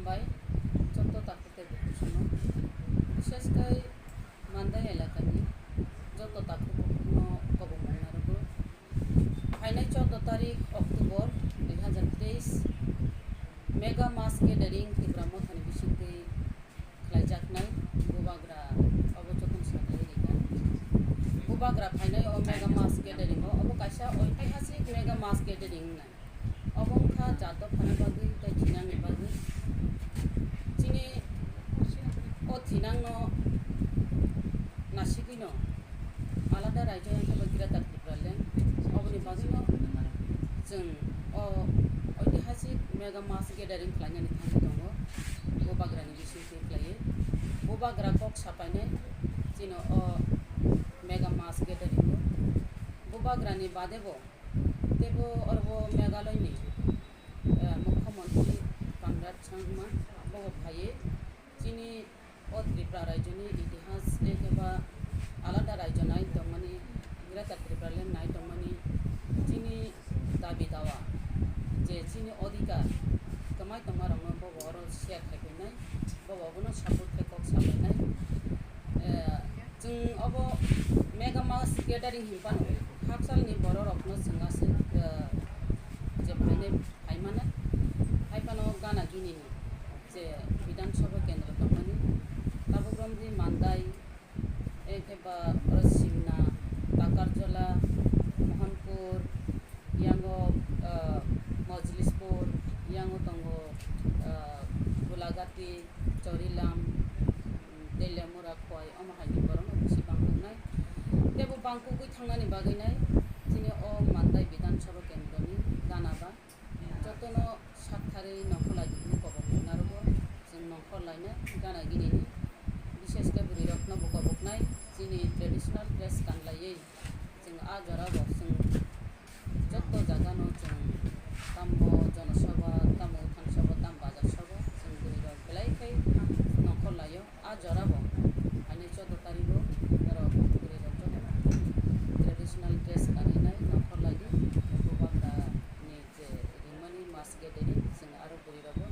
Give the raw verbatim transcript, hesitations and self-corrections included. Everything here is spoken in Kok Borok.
Bai, joto takhuk tei bukhuk songno, bishesh khai Mandai elakani joto takhuk bukhukno kobongmung narwgo. Phainai chordo tarik October dui hazar teis, Mega Mass Gathering Tipra Mothani bisingtwi khlaijaknai Bubagra, obo jotono sakhlai rikha. Bubagra phainai o Mega Mass Gathering o, obo kaisa oitihasik Mega Mass Gathering wngnai. Obo wngkha jat dophani bagwi tei thinangni bagwi. Chini o thinangno nasigwino alada raijayung khe bo Greater Tipraland. Oboni bagwino chwng o oitihasik Mega Mass Gathering khlainani thangwi tongo, Bubagrani bisingtwi khlaiwi. Bubagra kok sapainai chini o Mega Mass Gathering o. Bubagrani badebo teibo oro bo Meghalaya ni, eh, Mukhyamantri Conrad Sangma bo phaiwi chini o Tripura raijo ni itihas tei khe ba alada raijo nai tongmani, Greater Tipraland nai tongmani chini dabi dawa je chini odhikar kwmai tongma rokno bo oro share khai phainai, bo obono support khe kok sapainai. Eh, chwng obo Mega Mass Gathering hinphano hakchalni bororokno chwng aswk, eh, je phainai phaimano, haiphano gana ginini je Bidhan Sabha kendro tongmani, tabuk romdi Mandai, ekheba oro Simna, Takarjala, Mohanpur, yango, ah, Mojlispur, yango tongo, ah, Gulagati, Chorilam, Teliamura, Khowai, omo haini borokno bisi bang tongnai. Teibo bang kugui thangnani bagwi nai chini o Mandai Bidhan Sabha kendroni gana ba jotono sak tharwi nongkhor lai di hwnwi kobok narwgo. Chwng nongkhor lainai gana ginini, bishesh khe bwrwirokno bo koboknai chini traditional dress kanlaiwi. Chwng a jorao chwng joto jagano chwng tamo jonosabha, tamo uthan sabha, tamo bazar sabha, chwng bwrwirok belai khai nongkhor laio. A jorao ani chordo tarigo norok bwrwirok joto traditional dress kanwi nai nongkhor lai di. Bubagra ni je ringmani mass gathering, chwng aro bwrwirokbo